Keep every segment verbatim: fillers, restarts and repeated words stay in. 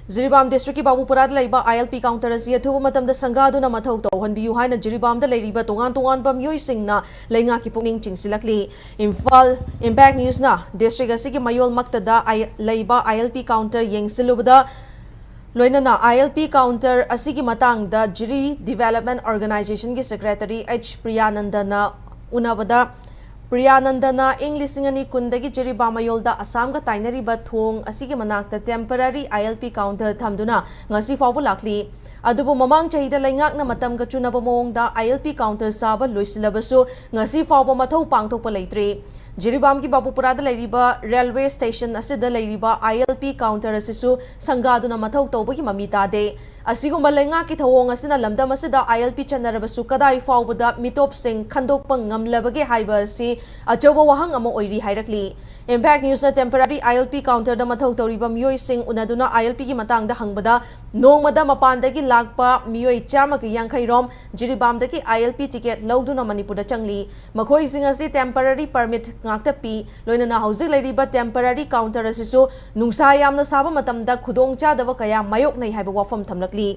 ꯖꯤꯔꯤꯕꯥꯝ ꯗꯤꯁꯇ꯭ꯔꯤꯛꯀꯤ ꯕꯥꯕꯨꯄꯨꯔꯥꯗ ꯂꯩꯕ ILP counter ꯑꯁꯤ ꯑꯊꯨꯕ ꯃꯇꯝꯗ ꯁꯪꯒꯥꯗꯨꯅ ꯃꯊꯧ ꯇꯧꯍꯟꯕꯤꯌꯨ ꯍꯥꯏꯅ ꯖꯤꯔꯤꯕꯥꯝꯗ ꯂꯩꯔꯤꯕ ꯇꯣꯉꯥꯟ ꯇꯣꯉꯥꯟꯕ ꯃꯤꯑꯣꯏꯁꯤꯡꯅ ꯂꯩꯉꯥꯛꯀꯤ ꯄꯨꯛꯅꯤꯡ ꯆꯤꯡꯁꯤꯜꯂꯛꯂꯤ꯫ ꯏꯝꯐꯥꯜ Impact Newsꯅ ꯗꯤꯁꯇ꯭ꯔꯤꯛ ꯑꯁꯤꯒꯤ ꯃꯌꯣꯜꯃꯛꯇꯗ ꯑꯥꯏ-, ꯂꯩꯕ ILP counter ꯌꯦꯡꯁꯤꯜꯂꯨꯕꯗ, ꯂꯣꯏꯅꯅ ILP counter ꯑꯁꯤꯒꯤ ꯃꯇꯥꯡꯗ ꯖꯤꯔꯤ Development Organizationꯒꯤ Secretary H ꯄ꯭ꯔꯤꯌꯥꯅꯟꯗꯅ ꯎꯅꯕꯗ, ꯄ꯭ꯔꯤꯌꯥꯅꯟꯗꯅ ꯏꯪ ꯂꯤꯁꯤꯡ ꯑꯅꯤ ꯀꯨꯟꯗꯒꯤ ꯖꯤꯔꯤꯕꯥꯝ ꯃꯌꯣꯜꯗ ꯑꯁꯥꯝꯒ ꯇꯥꯏꯅꯔꯤꯕ ꯊꯣꯡ ꯑꯁꯤꯒꯤ ꯃꯅꯥꯛꯇ temporary ILP counter ꯊꯝꯗꯨꯅ ꯉꯁꯤ ꯐꯥꯎꯕ ꯂꯥꯛꯂꯤ꯫ ꯑꯗꯨꯕꯨ ꯃꯃꯥꯡ ꯆꯍꯤꯗ ꯂꯩꯉꯥꯛꯅ ꯃꯇꯝꯒ ꯆꯨꯅꯕ ꯃꯑꯣꯡꯗ ILP counter ꯁꯥꯕ ꯂꯣꯏꯁꯤꯜꯂꯕꯁꯨ ꯉꯁꯤ ꯐꯥꯎꯕ ꯃꯊꯧ ꯄꯥꯡꯊꯣꯛꯄ ꯂꯩꯇ꯭ꯔꯤ꯫ ꯖꯤꯔꯤꯕꯥꯝꯒꯤ ꯕꯥꯕꯨꯄꯨꯔꯥꯗ ꯂꯩꯔꯤꯕ railway station ꯑꯁꯤꯗ ꯂꯩꯔꯤꯕ ILP counter ꯑꯁꯤꯁꯨ ꯁꯪꯒꯥꯗꯨꯅ ꯃꯊꯧ ꯇꯧꯕꯒꯤ ꯃꯃꯤ ꯇꯥꯗꯦ꯫ ꯑꯁꯤꯒꯨꯝꯕ ꯂꯩꯉꯥꯛꯀꯤ ꯊꯧꯑꯣꯡ ꯑꯁꯤꯅ ꯂꯝꯗꯝ ꯑꯁꯤꯗ ILP ꯆꯠꯅꯔꯕꯁꯨ ꯀꯗꯥꯏ ꯐꯥꯎꯕꯗ ꯃꯤꯇꯣꯞꯁꯤꯡ ꯈꯟꯗꯣꯛꯄ ꯉꯝꯂꯕꯒꯦ ꯍꯥꯏꯕ ꯑꯁꯤ ꯑꯆꯧꯕ ꯋꯥꯍꯪ ꯑꯃ ꯑꯣꯏꯔꯤ ꯍꯥꯏꯔꯛꯂꯤ꯫ Impact Newsꯅ temporary ILP counterꯗ ꯃꯊꯧ ꯇꯧꯔꯤꯕ ꯃꯤꯑꯣꯏꯁꯤꯡ ꯎꯅꯗꯨꯅ ILPꯒꯤ ꯃꯇꯥꯡꯗ ꯍꯪꯕꯗ, ꯅꯣꯡꯃꯗ ꯃꯄꯥꯟꯗꯒꯤ ꯂꯥꯛꯄ ꯃꯤꯑꯣꯏ ꯆꯥꯝꯃꯒ ꯌꯥꯡꯈꯩ ꯔꯣꯝ ꯖꯤꯔꯤꯕꯥꯝꯗꯒꯤ ILP ticket ꯂꯧꯗꯨꯅ ꯃꯅꯤꯄꯨꯔꯗ ꯆꯪꯂꯤ꯫ ꯃꯈꯣꯏꯁꯤꯡ ꯑꯁꯤ temporary permit ꯉꯥꯛꯇ ꯄꯤ꯫ ꯂꯣꯏꯅꯅ ꯍꯧꯖꯤꯛ ꯂꯩꯔꯤꯕ temporary counter ꯑꯁꯤꯁꯨ ꯅꯨꯡꯁꯥ ꯌꯥꯝꯅ ꯁꯥꯕ ꯃꯇꯝꯗ ꯈꯨꯗꯣꯡꯆꯥꯗꯕ ꯀꯌꯥ ꯃꯥꯌꯣꯛꯅꯩ ꯍꯥꯏꯕ ꯋꯥꯐꯝ ꯊꯝꯂꯛꯂꯤ꯫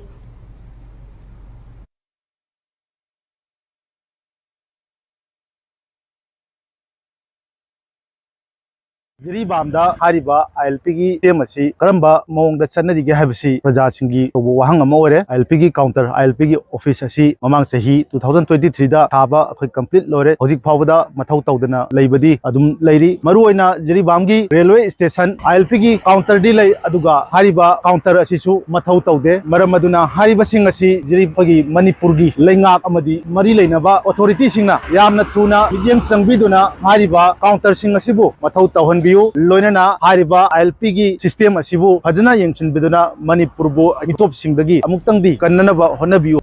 ꯖꯤꯔꯤꯕꯥꯝꯗ ꯍꯥꯏꯔꯤꯕ ILPꯒꯤ system ꯑꯁꯤ ꯀꯔꯝꯕ ꯃꯑꯣꯡꯗ ꯆꯠꯅꯔꯤꯒꯦ ꯍꯥꯏꯕꯁꯤ ꯄ꯭ꯔꯖꯥꯁꯤꯡꯒꯤ ꯑꯆꯧꯕ ꯋꯥꯍꯪ ꯑꯃ ꯑꯣꯏꯔꯦ꯫ ILPꯒꯤ counter, ILPꯒꯤ office ꯑꯁꯤ ꯃꯃꯥꯡ ꯆꯍꯤ two thousand twenty threeꯗ ꯁꯥꯕ ꯑꯩꯈꯣꯏ complete ꯂꯣꯏꯔꯦ꯫ ꯍꯧꯖꯤꯛ ꯐꯥꯎꯕꯗ ꯃꯊꯧ ꯇꯧꯗꯅ ꯂꯩꯕꯗꯤ ꯑꯗꯨꯝ ꯂꯩꯔꯤ꯫ ꯃꯔꯨꯑꯣꯏꯅ ꯖꯤꯔꯤꯕꯥꯝꯒꯤ railway station ILPꯒꯤ counterꯗꯤ ꯂꯩ, ꯑꯗꯨꯒ ꯍꯥꯏꯔꯤꯕ counter ꯑꯁꯤꯁꯨ ꯃꯊꯧ ꯇꯧꯗꯦ꯫ ꯃꯔꯝ ꯑꯗꯨꯅ ꯍꯥꯏꯔꯤꯕꯁꯤꯡ ꯑꯁꯤ ꯖꯤꯔꯤ-, ꯑꯩꯈꯣꯏꯒꯤ ꯃꯅꯤꯄꯨꯔꯒꯤ ꯂꯩꯉꯥꯛ ꯑꯃꯗꯤ ꯃꯔꯤ ꯂꯩꯅꯕ authorityꯁꯤꯡꯅ ꯌꯥꯝꯅ ꯊꯨꯅ ꯃꯤꯠꯌꯦꯡ ꯆꯪꯕꯤꯗꯨꯅ ꯍꯥꯏꯔꯤꯕ counterꯁꯤꯡ ꯑꯁꯤꯕꯨ ꯃꯊꯧ ꯇꯧꯍꯟꯕꯤꯌꯨ꯫ ꯂꯣꯏꯅꯅ ꯍꯥꯏꯔꯤꯕ ILPꯒꯤ system ꯑꯁꯤꯕꯨ ꯐꯖꯅ ꯌꯦꯡꯁꯤꯟꯕꯤꯗꯨꯅ ꯃꯅꯤꯄꯨꯔꯕꯨ ꯃꯤꯇꯣꯞꯁꯤꯡꯗꯒꯤ ꯑꯃꯨꯛꯇꯪꯗꯤ ꯀꯟꯅꯅꯕ ꯍꯣꯠꯅꯕꯤꯌꯨ꯫